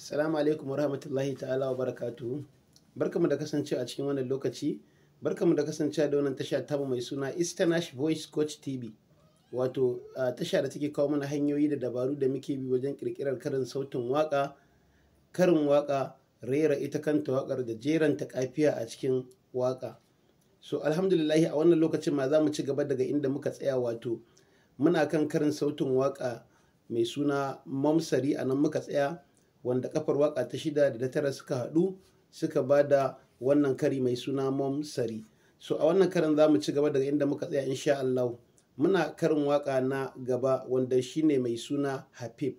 Assalamu alaikum wa rahmatullahi ta'ala wa barakatuhu. Barkamu da kasancewa a cikin wannan lokaci. Barkamu da kasancewa da wannan tasha tamu mai suna Easternash Voice Coach TV. Wato tasha da take kawo mana hanyoyi da dabaru da muke bi wajen kirkirar karin sautin waka, karin waka, rera ita kanta wakar da jeranta kafiya a cikin waka. So alhamdulillahi, a wannan lokacin ma za mu ci gaba daga inda muka tsaya, wato muna kan karin sautin waka mai suna Mamsari. A nan muka tsaya, wanda kafar waka ta shida da ta tara suka haɗu suka ba da wannan kari mai suna Mamsari. So a wannan karin za mu ci gaba daga inda muka tsaya, insha Allah. Muna karin waka na gaba, wanda shine mai suna Hafif.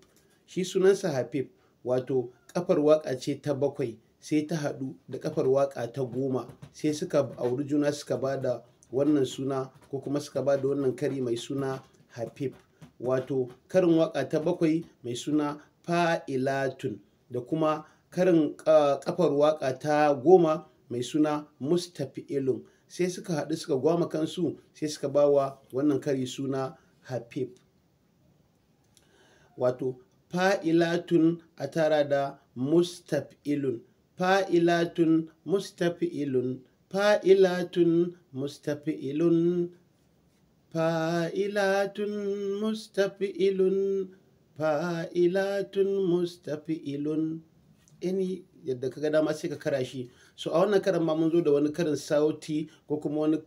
Shi sunansa Hafif, wato kafar waka ce ta bakwai sai ta haɗu da kafar waka ta 10, sai suka auri juna suka ba da wannan suna, ko kuma suka ba da wannan kari mai suna Hafif. Wato karin waka ta bakwai mai suna fa'ilatun da kuma karin kafar waka ta 10 mai suna mustafi'ilun, sai suka haɗu suka gwama kansu, sai suka bawa wannan kari suna Hafif. Wato fa'ilatun a tara da mustaf'ilun, fa'ilatun mustafi'ilun, fa'ilatun mustafi'ilun, fa'ilatun mustafi'ilun, fa'ilatun mustafi'ilun. Any yadda ka ga dama sai ka kara shi. So a wannan karan ma mun zo da wani karin sauti ko kuma wani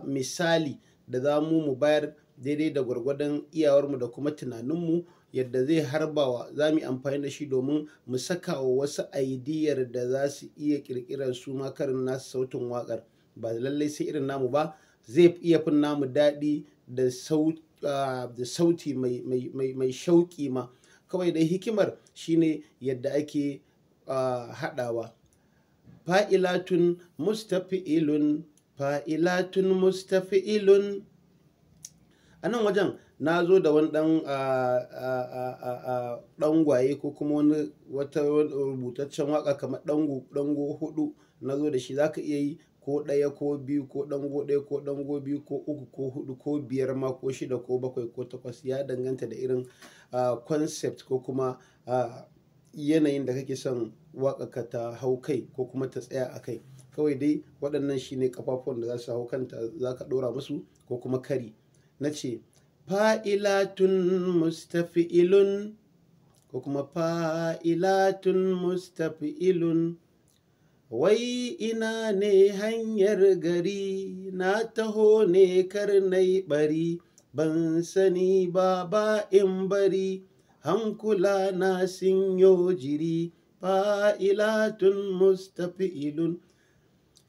misali da za mu bayar daidai da gwargwadon iyawarmu da kuma tunaninmu, yadda zai harbawa za mu yi amfani da shi domin mu saka wa wasu aidiyar da za su iya ƙirƙirar su ma karin nasu sautin waƙar. Ba lallai sai irin namu ba, zai iya fin namu daɗi da sauti mai shauƙi ma. Kawai dai hikimar shine yadda ake haɗawa. Fa'ilatun mustafi'ilun, fa'ilatun mustafi'ilun. A nan wajen na zo da wani ɗangwaye ko kuma wani wata rubutaccen waƙa kamar ɗango 4 na zo da shi. Za ka iya yi ko 1 ko 2 ko ɗango 1 ko ɗango 2 ko 3 ko 4 ko 5 ma ko 6 ko 7 ko 8. Ya danganta da irin concept ko kuma yanayin da kake son waƙarka ta hau kai ko kuma ta tsaya a kai. Kawai dai waɗannan shine ƙafafuwan da za su hau kanta, za ka ɗora musu ko kuma kari. Na ce fa'ilatun mustafi'ilun ko kuma fa'ilatun mustafi'ilun. Wai ina ne hanyar gari, na taho ne kar nai ɓari, ban sani ba ba in bari, hankula na sun yo jiri, fa'ilatun mustafi'ilun.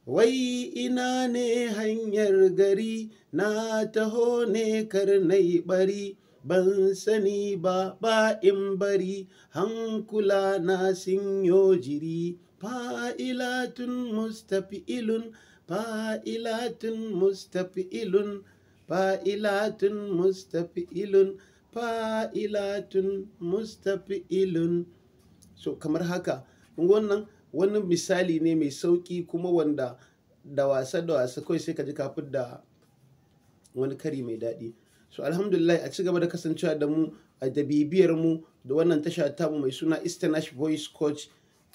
Wai ina ne hanyar gari, na taho ne kar nai ɓari, ban sani ba ba in bari, hankula na sun yo jiri, fa'ilatun mustafi'ilun, fa'ilatun mustafi'ilun, fa'ilatun mustafi'ilun, fa'ilatun mustafi'ilun. So kamar haka, wannan wani misali ne mai sauƙi kuma wanda da wasa da wasa kawai sai ka ji ka fidda wani kari mai daɗi. So alhamdulillah, a ci gaba da kasancewa da mu da bibiyar mu da wannan tasha tamu mai suna Easternash Voice Coach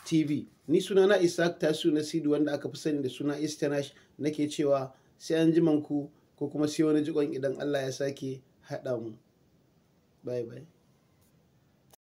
TV. Ni sunana Isaac Tasu Nasidu, wanda aka fi sani da suna Easternash, nake cewa sai an ku ko kuma sai wani jikon idan Allah ya sake haɗa mu. Bye bye.